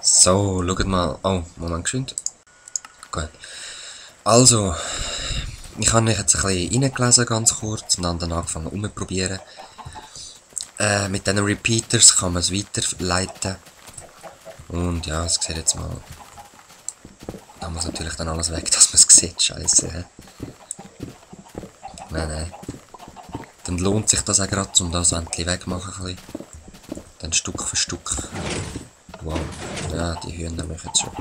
So, schaut mal. Oh, Moment geschwind. Gut. Also, ich habe mich jetzt ein bisschen reingelesen, ganz kurz, und dann angefangen rumzuprobieren. Mit diesen Repeaters kann man es weiterleiten. Und ja, es sieht jetzt mal. Da muss natürlich dann alles weg, dass man es sieht. Scheiße, hä? Nein. Dann lohnt sich das auch gerade, um das endlich wegzumachen. Dann Stück für Stück. Wow. Ja, die Hühner machen es schon.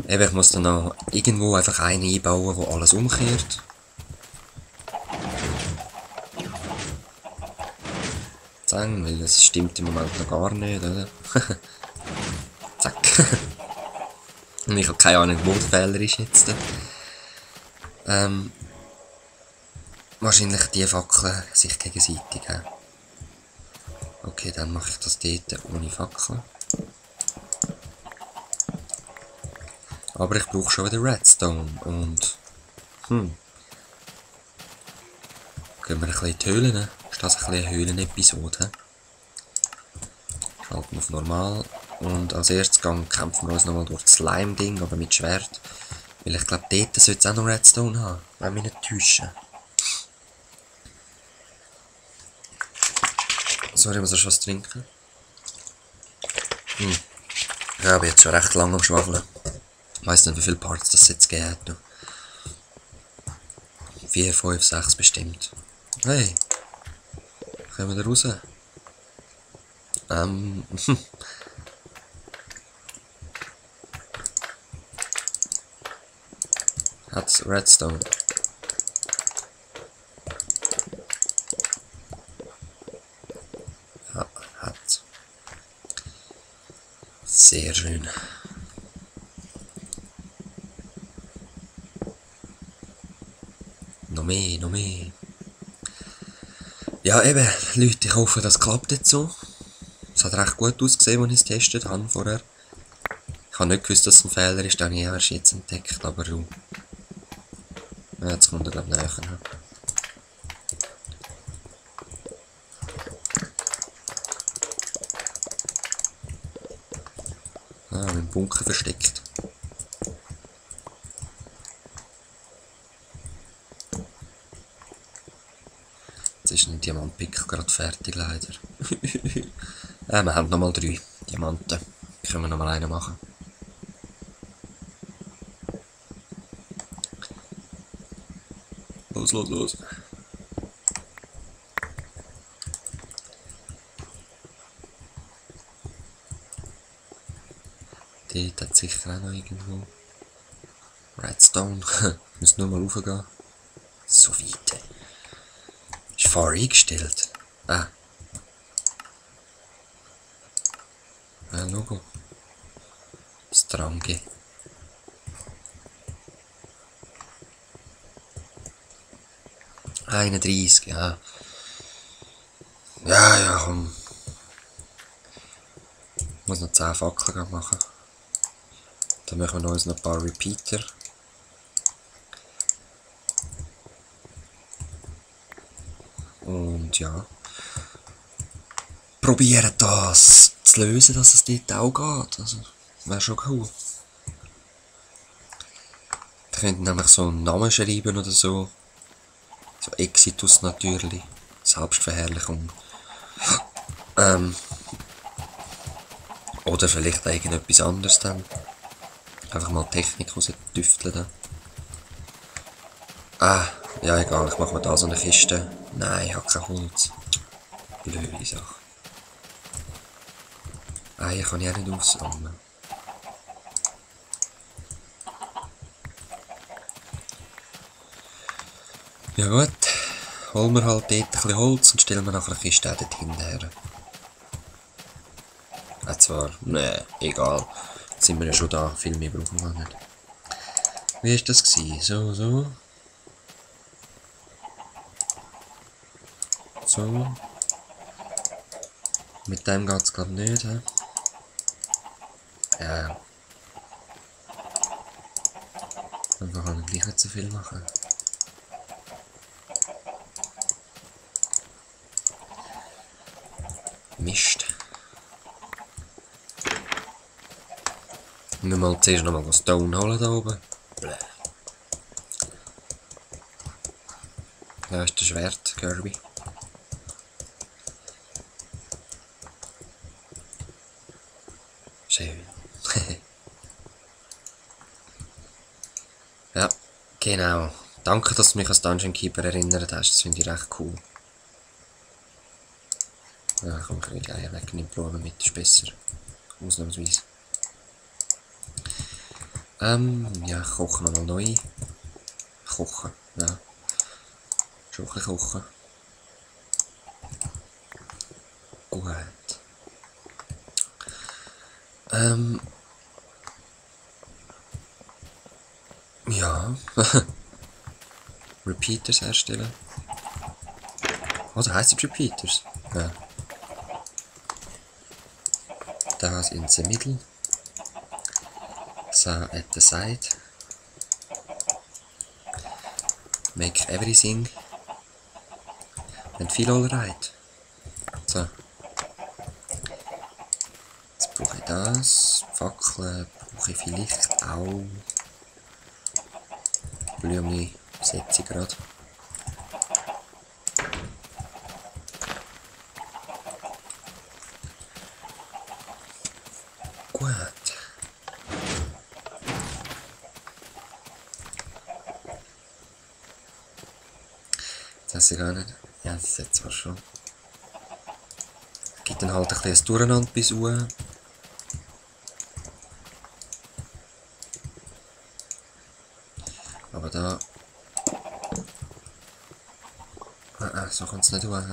Eben, ich muss dann noch irgendwo einfach einen einbauen, wo alles umkehrt. Sagen, weil das stimmt im Moment noch gar nicht, oder? Zack. Und ich habe keine Ahnung, wo der Fehler ist jetzt. Wahrscheinlich die Fackeln sich gegenseitig. Okay, dann mache ich das dort ohne Fackeln. Aber ich brauche schon wieder Redstone und... Gehen wir ein bisschen in die Höhlen. Ist das ein bisschen eine Höhlen-Episode? Schalten auf normal. Und als erstes kämpfen wir uns nochmal durch das Slime-Ding, aber mit Schwert. Weil ich glaube, dort sollte es auch noch Redstone haben, wenn wir nicht täuschen. Sorry, ich muss erst was trinken. Ja, ich bin jetzt schon recht lange am Schwafeln. Ich weiss nicht, wie viele Parts das jetzt gegeben hat. 4, 5, 6 bestimmt. Hey! Kommen wir da raus? Hat's Redstone? Ja, hat. Sehr schön. Noch mehr. Ja, eben, Leute, ich hoffe, das klappt jetzt so. Es hat recht gut ausgesehen, als ich es getestet habe vorher. Ich habe nicht gewusst, dass es ein Fehler ist, den habe ich erst jetzt entdeckt, aber du. Ja, jetzt kommt er, glaube ich, näher. Ah, im Bunker versteckt. Jetzt ist ein Diamantpick gerade fertig, leider. Wir haben nochmal 3 Diamanten. Können wir nochmal einen machen. Los. Dort hat sicher auch noch irgendwo Redstone. Ich muss nur mal raufgehen. So weit. Ist far eingestellt. Logo. Strange. ...31, ja. Ja, komm. Ich muss noch 10 Fackeln machen. Dann machen wir uns noch ein paar Repeater. Und ja. Probieren das zu lösen, dass es dort auch geht. Also, wäre schon cool. Ich könnte nämlich so einen Namen schreiben oder so. So Exitus natürlich. Selbstverherrlichung. Oder vielleicht irgendetwas anderes dann. Einfach mal Technik rausdüfteln. Ja egal, ich mache mir da so eine Kiste. Nein, ich habe kein Holz. Blöde Sache. Eier kann ich auch nicht aussammeln. Ja gut, holen wir halt dort ein bisschen Holz und stellen wir nachher eine Kiste auch dort hinterher. Zwar, ne, egal. Jetzt sind wir ja schon da, viel mehr brauchen wir nicht. Wie war das gewesen? So. Mit dem geht es glaube nicht, hä? Ja. Dann kann ich gleich nicht so viel machen. Mist. Wir müssen mal zuerst noch mal Stone holen da oben. Bläh. Da ist das Schwert, Kirby. Schön. Ja, genau. Danke, dass du mich als Dungeon Keeper erinnert hast. Das finde ich recht cool. Ja, komm, ich will die Eier weg, nicht Blumen mit, das ist besser. Ausnahmsweise. Ja, ich koche nochmal neu. Kochen, ja. Schon ein bisschen kochen. Gut. Ja. Repeaters herstellen. Oh, da heisst es Repeaters. Ja. Das in the middle. So at the side. Make everything. And feel alright. So. Jetzt brauche ich das. Fackeln brauche ich vielleicht auch. Blümchen setze ich gerade. Gut. Das weiß ich gar nicht. Ja, das ist jetzt zwar schon. Gibt dann halt ein bisschen Durcheinander bis Uhr. Aber da. So kommt es nicht durch.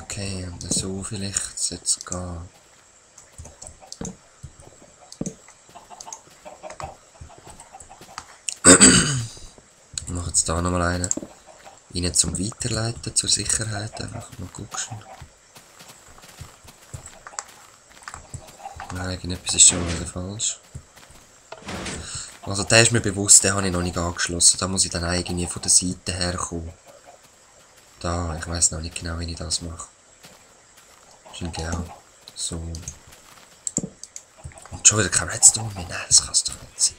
Okay, und so vielleicht sollte es gehen. Ich mache jetzt da nochmal einen. Rein zum Weiterleiten zur Sicherheit. Einfach mal gucken. Nein, irgendetwas ist schon wieder falsch. Also der ist mir bewusst, den habe ich noch nicht angeschlossen. Da muss ich dann irgendwie von der Seite herkommen. Da, ich weiß noch nicht genau, wie ich das mache. Wahrscheinlich auch so. Und schon wieder kein Redstone mehr. Nein, das kann es doch nicht sein.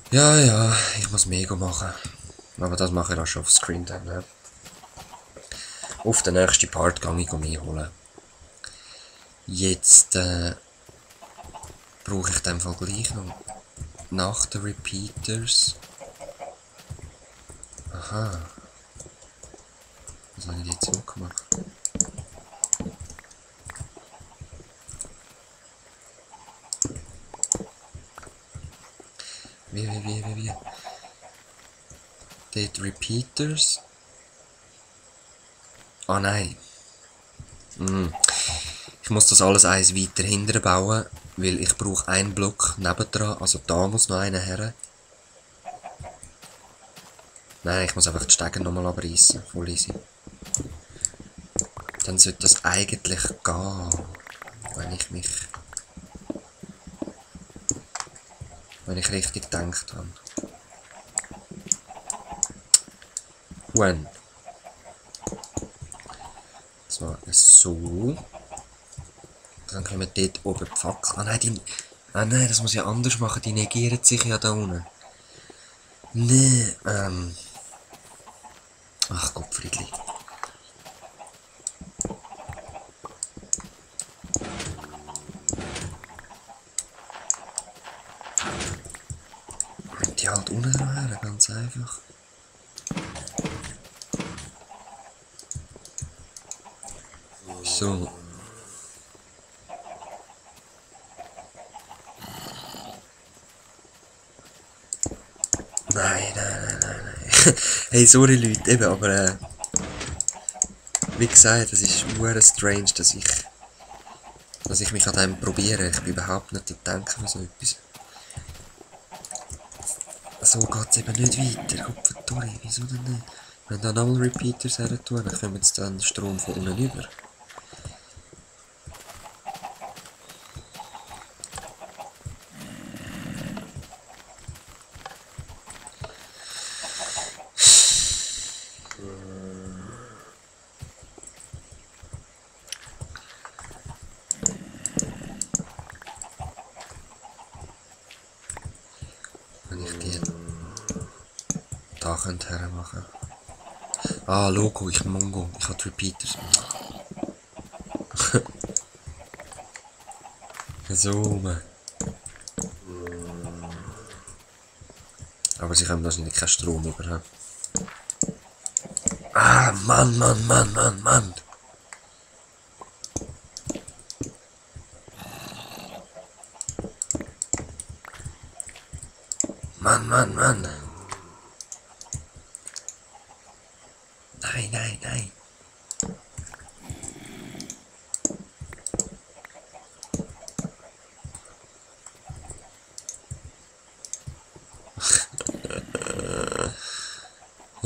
Ja, ja, ich muss Mega machen. Aber das mache ich auch schon auf Screen dann. Ne? Auf den nächsten Part gehe ich mehr holen. Jetzt brauche ich in dem Fall gleich noch nach den Repeaters. Aha. Was habe ich jetzt so gemacht? Wie? Dort Repeaters. Ah nein. Ich muss das alles eins weiter hinten bauen, weil ich brauche einen Block nebendran, also da muss noch einer her. Nein, ich muss einfach die Stege nochmal abreißen, voll easy. Dann sollte das eigentlich gehen, wenn ich richtig gedacht habe. When? So, so. Dann können wir dort oben die Fackel. Ah nein, das muss ich anders machen, die negieren sich ja da unten. Nee, ach Gottfriedli. Die halt unten her, ganz einfach. So. Nein. Hey, sorry Leute, eben, aber wie gesagt, das ist sehr strange, dass ich mich an dem probiere. Ich bin überhaupt nicht am Denken von so etwas. So geht es eben nicht weiter. Gottverdammt, wieso denn nicht? Wenn da nochmal Repeaters her tun, dann kommen jetzt dann Strom von unten über. da könnte hermachen. Ah, Logo, ich Mongo. Ich habe Repeaters. So, man. Aber sie haben wahrscheinlich keinen Strom überhaupt. Ah, Mann. Mann. Nein.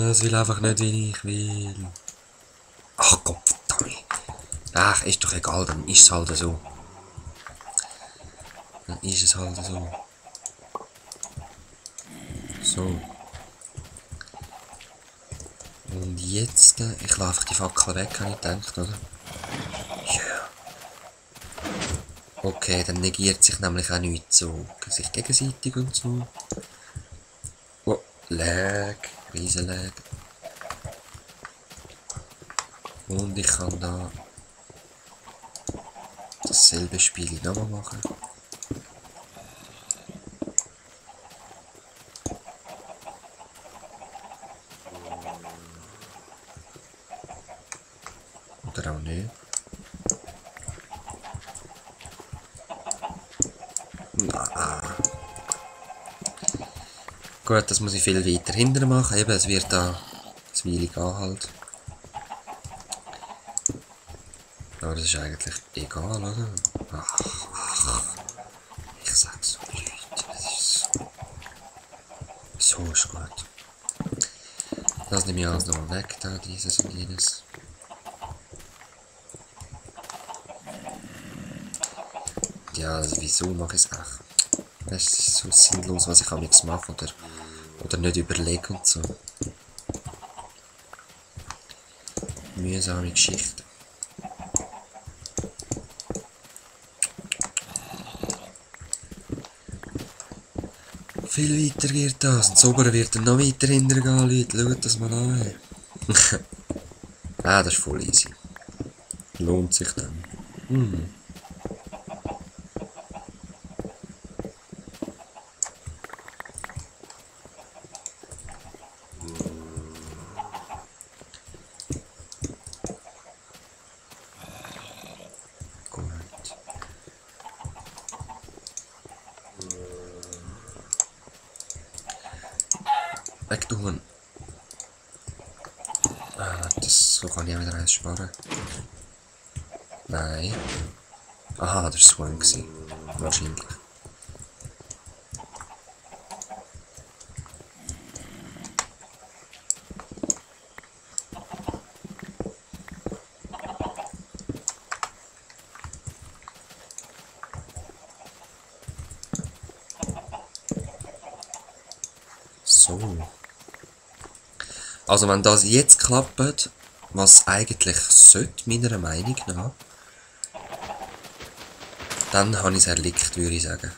Es will einfach nicht, wie ich will. Ach Gott, verdammt. Ach, ist doch egal, dann ist es halt so. So. Und jetzt, ich lasse einfach die Fackel weg, habe ich gedacht, oder? Ja. Okay, dann negiert sich nämlich auch nichts so. Sich gegenseitig und so. Oh, Lag. Riesen Lag. Und ich kann da dasselbe Spiel nochmal machen. Oder auch nicht. Gut, das muss ich viel weiter hinten machen. Eben, es wird da ein Weile gehen halt. Aber das ist eigentlich egal, oder? Ach. Ich sag's so, Leute. Das ist so ist gut. Das nehme ich alles nochmal weg, da, dieses und jenes. Ja, also wieso mache ich es auch? Es ist so sinnlos, was ich auch nichts mache oder nicht überlege und so. Mühsame Geschichte. Viel weiter wird das. Und das obere wird dann noch weiter hinterher gehen, Leute. Schaut das mal an. Ah, das ist voll easy. Lohnt sich dann. Gut. Wegtun. Ah, so kann ich auch wieder eins sparen. Nein. Aha, das war Swan gewesen. Wahrscheinlich. So. Also wenn das jetzt klappt, was eigentlich sollte, meiner Meinung nach, dann habe ich es erlickt, würde ich sagen.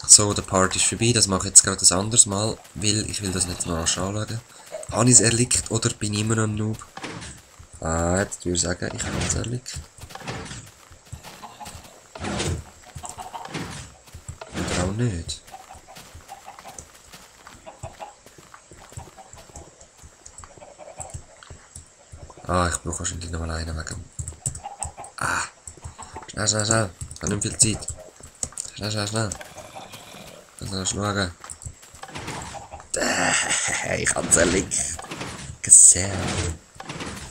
So, der Part ist vorbei, das mache ich jetzt gerade ein anderes Mal, weil ich will das nicht noch anschauen. Habe ich es erlickt oder bin ich immer noch ein Noob? Ah, jetzt würde ich sagen, ich habe es erlickt. Oder auch nicht. Ah, ich brauche wahrscheinlich noch mal einen wegen... Ah! Schnell. Ich habe nicht viel Zeit. Schnell. Also schauen. Ich habe es erlickt. Gesehen.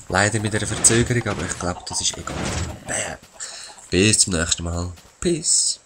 Leider mit einer Verzögerung, aber ich glaube, das ist egal. Bis zum nächsten Mal. Peace.